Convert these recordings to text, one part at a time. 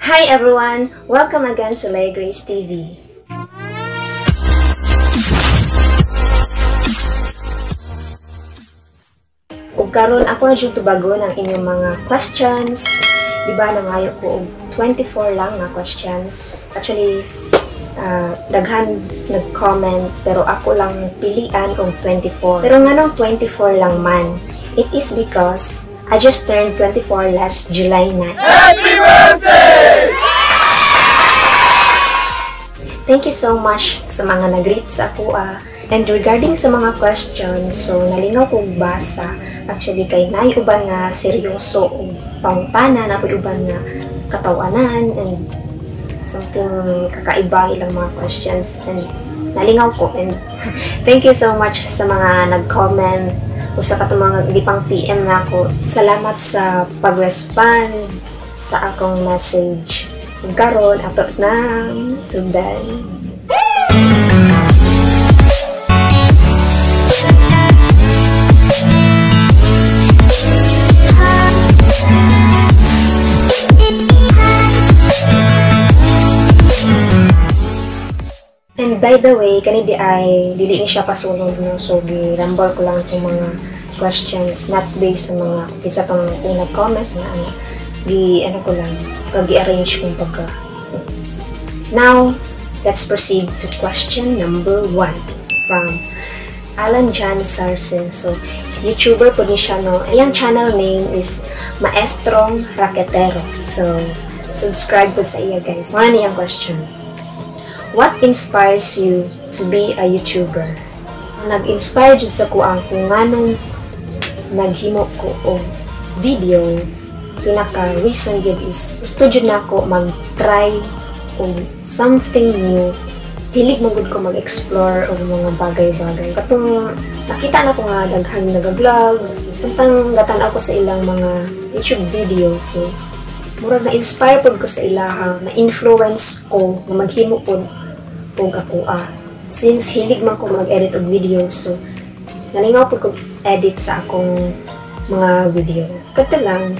Hi everyone! Welcome again to Leah Grace TV. Ug karon ako na jud tubagon ang inyong mga questions. Di ba nangayo ko og 24 lang nga questions. Actually, daghan nag-comment pero ako lang pilian og 24. Pero nganong 24 lang man? It is because I just turned 24 last July 9. Happy birthday! Thank you so much sa mga nag-greet sa ako. And regarding sa mga questions, so nalingaw kong basa. Actually, kay naay uban nga seryoso og pangutana, naa poy uban nga katawanan, and something kakaiba ilang mga questions. And nalingaw ko. And thank you so much sa mga nag-comment o sa katong mga gipang PM na ako. Salamat sa pag-respond sa akong message. Karon ato nang sundan. And by the way, kani di ay dili ni siya pasunod, no, so gi-rumble ko lang itong mga questions, not based sa mga kinsa tong unang comment na ano, gi ano ko lang, pag-i-arrange kong pagka. Now, let's proceed to question number 1 from Alan John Sarce. So, YouTuber po ni siya, no. Iyang channel name is Maestrong Raketero. So, subscribe po sa iya, guys. Mao ni ang question. What inspires you to be a YouTuber? Nag-inspire jud sa kuang kung nganong naghimo ko og video, pinaka reason jud is gusto jud nako mag-try og something new. Hilig man gud ko mag-explore og mga bagay-bagay. Katong nakita na ko nga daghan naga-vlog, samtang gatan-aw ko sa ilang mga YouTube video, so murag na-inspire pod ko sa ilaha, na-influence ko nga maghimo pod og ako. Since hilig man ko mag-edit og video, so nalingaw pod ko edit sa akong mga video. Kato lang.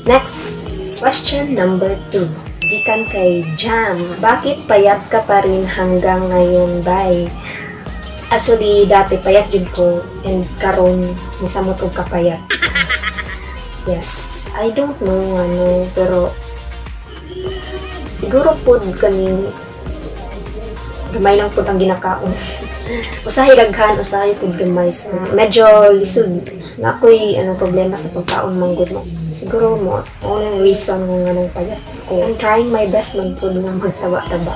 Next, question number 2. Gikan kay Jam. Bakit payat ka pa rin hanggang ngayon, bye? Actually, dati payat jud ko and karon nisamot og kapayat. Yes, I don't know ano, pero siguro pod kaning gamay lang pod ang ginakaon. Usahay daghan, usahay pod gamay. So, medyo lisod na ako'y ano, problema sa pagkaon manggod mo. Siguro mo, ang reason kung anong payat ko. I'm trying my best man pod nga magtaba-taba.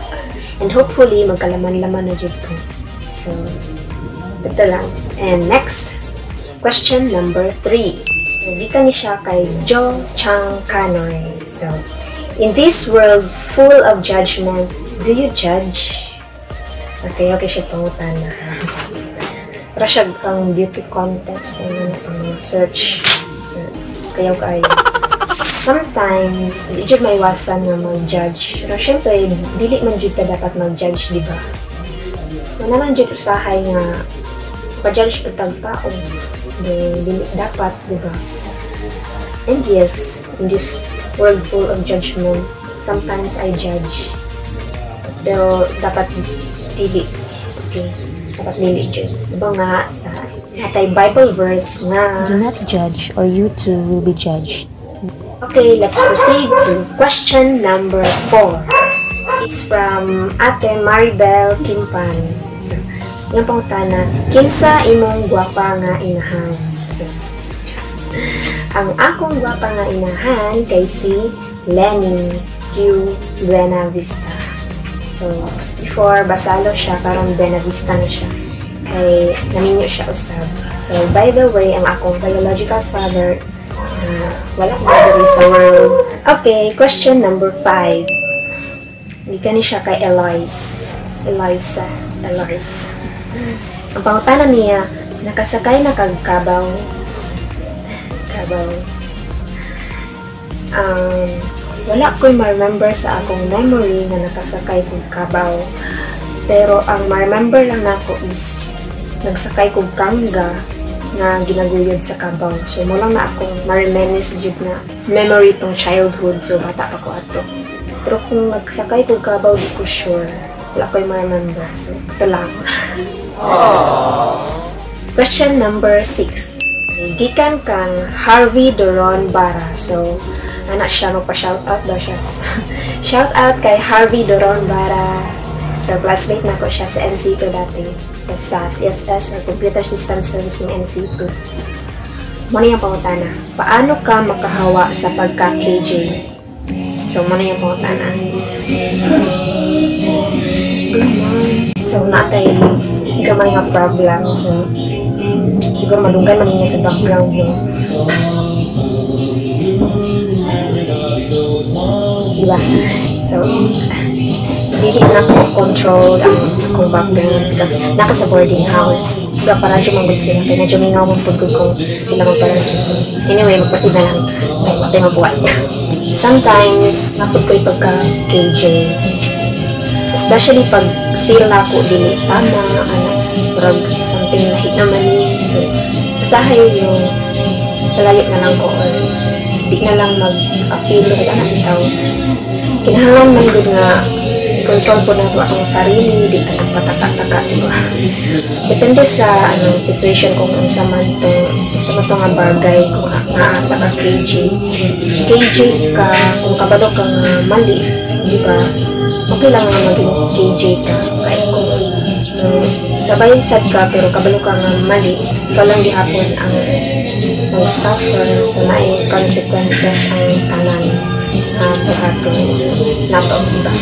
And hopefully, magkalaman-laman na jud ko. So, ito lang. And next, question number 3. Gikan ni siya kay Jo Chang Kanoy. So, in this world full of judgment, do you judge? Okay, okay siya pangutana. Para siya ang beauty contest na ano, pang mga search. Kayaw kayo. Sometimes, di jud maiwasan na mag-judge. Pero syempre, dili man jud ka dapat mag-judge, di ba? Wala man jud usahay nga pa-judge pa tag tao. Dili dapat, di ba? And yes, in this world full of judgment, sometimes I judge. Pero dapat dili. Okay? Dapat dili jud. Diba nga sa natay Bible verse nga, Do not judge or you too will be judged. Okay, let's proceed to question number 4. It's from Ate Maribel Kimpan. So, yung pangutana, kinsa imong gwapa nga inahan? So, ang akong gwapa nga inahan kay si Lenny Q. Buenavista. So, before, basalo siya, karon Buenavista na siya. Kay naminyo siya usab. So, by the way, ang akong biological father, wala na diri sa world. Okay, question number 5. Gikan ni siya kay Eloise. Eloisa. Eloise. Ang pangutana niya, nakasakay na kag kabaw? Kabaw. Wala ko'y ma-remember sa akong memory na nakasakay kog kabaw. Pero ang ma-remember lang nako is nagsakay kog kangga nga ginaguyod sa kabaw. So mao lang na akong ma-reminisce jud na memory tong childhood. So bata pa ko ato. Pero kung nagsakay ko kabaw, di ko sure. Wala ko'y ma-remember. So ito lang. Question number 6. Gikan kang Harvey Doron Bara. So, anak siya, magpa-shoutout daw siya. Shoutout kay Harvey Doron Bara. So, classmate na ko siya sa NC2 dati. Sa CSS or Computer System Service ng NC2. Mao na iyang pangutana. Paano ka makahawa sa pagka-KJ? So, mao na iyang pangutana. Siguro man. So, naa tay gamay nga problem. So, siguro madunggan man niya sa background, no? Diba? So, dili na ko control ang akong background because naka sa boarding house. Diba, paradyo man gud sila. Kaya medyo mingaw man pud kung sila magparadyo. So, anyway, mag-proceed na lang. Kaya matay mabuhat. Sometimes, napod ko'y pagka KJ. Especially pag feel na ako dili tama, ana, murag something lahi naman ni. So, usahay yung palayo na lang ko or di na lang mag-appeal o ana bitaw. Kinahanglan man gud nga i-control po nato atong sarili, di ka nagpataka-taka, di ba? Depende sa ano situation kung unsa man to nga bagay kung naa sa ka KJ. KJ ka kung kabalo ka nga mali, so, di ba? Okay lang nga maging KJ ka. Kaya kung sabay sad ka pero kabalo ka nga mali, ikaw lang gihapon ang mag-suffer, so naay consequences ang tanan buhaton nato, diba?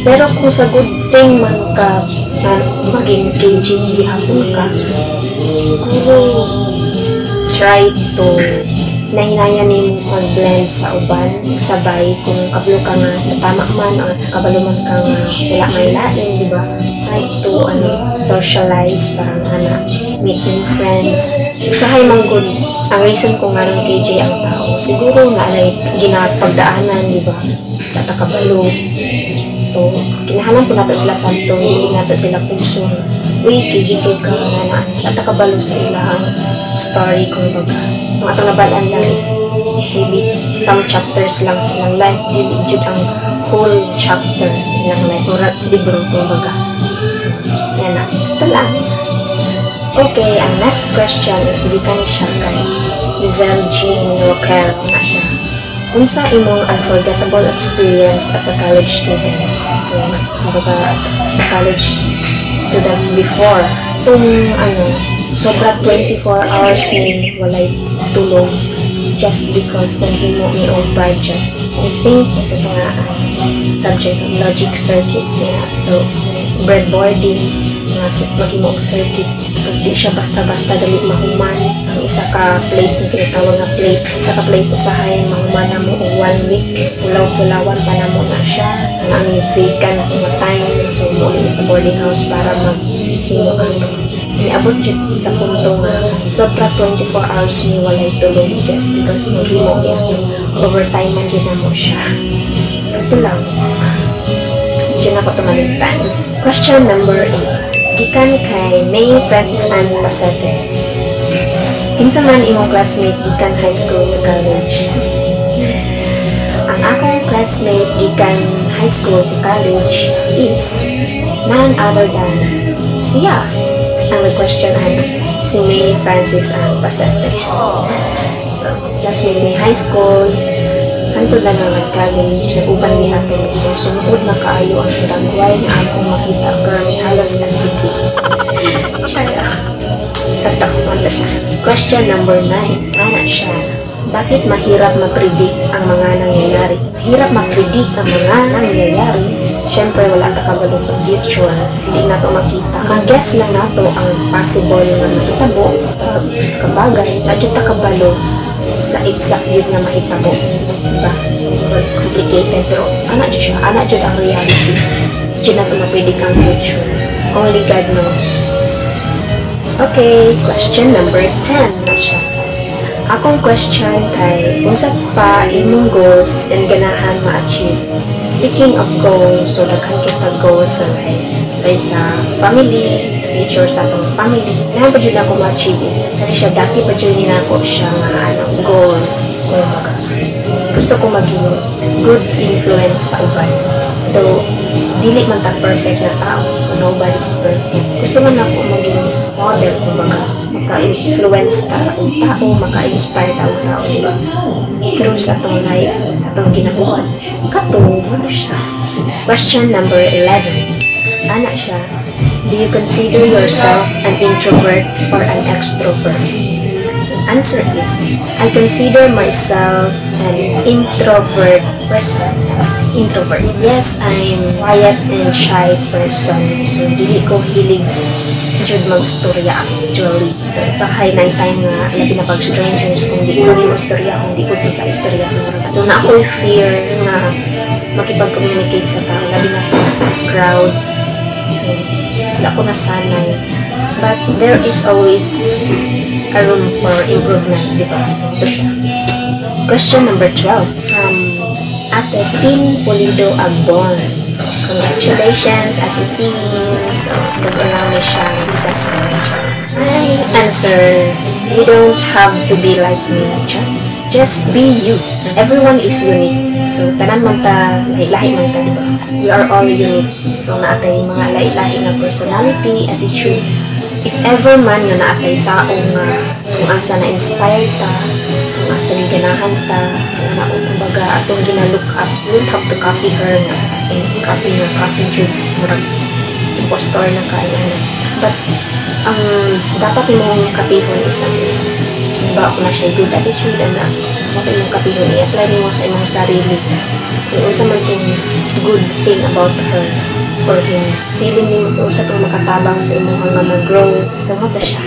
Pero kung sa good thing man ka na maging KJ gihapon ka, siguro try to nahinayan ni mag-blend sa uban, sabay kung kabalo ka nga sa tama man or kabalo man ka nga wala may lain, di ba? Try to ano, socialize, parang ana, meet new friends. Usahay man gud ang reason kung nganong KJ ang tao. Siguro na anay ginapagdaanan, di ba? Wala kabalo. So, kinahanglan po nato sila sabton, dili nato sila pugson. Uy, KJ kay ka nga na, wala kabalo sa ilahang story kung baga. Ang atong nabal-an lang is maybe some chapters lang sa ilang life, dili jud ang whole chapter sa ilang life, murag libro kung baga. So, yan na. Ito lang. Okay, ang next question is gikan siya kay Lizelle Jean Roquel na siya. Unsa imong unforgettable experience as a college student? So, kumbaga, as a college student before. So, ano, sobra 24 hours ni walay tulog just because naghimo ni og project. I think isa ito nga subject of logic circuits niya. So, breadboarding, nga maghimo og circuit. Tapos di siya basta-basta dali mahuman. Ang isa ka plate, yung tinatawag nga plate, isa ka plate usahay mahuman na mo og one week. Pulaw-pulawan pa na mo na siya. Ang aming vacant nga time, so muuli mi sa boarding house para maghimo ato. Niabot jud sa punto nga sobra 24 hours mi walay tulog just because naghimo mi ato. Overtime man jud na mo siya. Ito lang. Diyan ako tumalimtan. Question number 8. Gikan kay May Francis Ann Pasete. Kinsa man imong classmate gikan high school to college? Ang akong classmate gikan high school to college is none other than siya. Ang question ay si May Francis Ann Pasete. So, classmate ni high school, hantod lang naman college, nag-uban gihapon mi. So, sumuod na kaayo ang dagway na akong makita pero halos everyday. Char. Kato, wala siya. Question number 9. Ana siya. Bakit mahirap ma-predict ang mga nangyayari? Mahirap ma-predict ang mga nangyayari. Siyempre, wala ta kabalo sa future. Hindi nato makita. Mag-guess lang nato ang possible nga mahitabo sa kabagay. Wala jud ta kabalo sa exact yun nga mahitabo. Diba? So, complicated. Pero, ana jud siya. Ana jud ang reality. Jud nato ma-predict ang future. Only God knows. Okay, question number 10 na siya. Akong question kay, unsa pa imong goals and ganahan ma-achieve? Speaking of goals, so daghan kita goals sa life. Sa family, sa future sa atong family. Ganahan pa jud ako ma-achieve is, kani siya, dati pa jud ni nako siya nga ano, goal. Kumbaga, gusto ko maging good influence sa uban. Though, dili man ta perfect na tao, so nobody's perfect. Gusto man nako maging model, kumbaga, maka-influence ta og tao, maka-inspire ta og tao, di ba? Through sa atong life, sa atong ginabuhat. Kato, mao to siya. Question number 11. Ana siya, do you consider yourself an introvert or an extrovert? Answer is, I consider myself an introvert person. Introvert. Yes, I'm quiet and shy person. So, dili ko hilig jud magstorya actually. So, sa high night time nga, labi na pag strangers, kung di ko nimo istorya, kung di ko ka istorya. So, naa ko'y fear nga makipag-communicate sa tao, labi na sa crowd. So, wala ko nasanay. But there is always a room for improvement, di ba? So, ito siya. Question number 12 from Ate Tin Pulido Agbon. Congratulations, Ate Tin. So, bag-o lang ni siya ikasal. My answer, you don't have to be like me. Just be you. Everyone is unique. So, tanan man ta, lahi-lahi man ta, di ba? We are all unique. So, naa tay mga lahi-lahi nga personality, attitude. If ever man nga naa tay tao nga kung asa na-inspire ta, kung asa giganahan ta, kung ana, kumbaga atong gina-look up, you don't have to copy her nga as in copy nga copy jud, murag impostor na ka ana. But ang dapat nimong kapihon is ang ba kung naa siya good attitude ana, mo imong kapihon, i-apply nimo sa imong sarili kung unsa man tong good thing about her or him, feeling nimo kung unsa tong makatabang sa imong nga mag-grow. So mao to siya.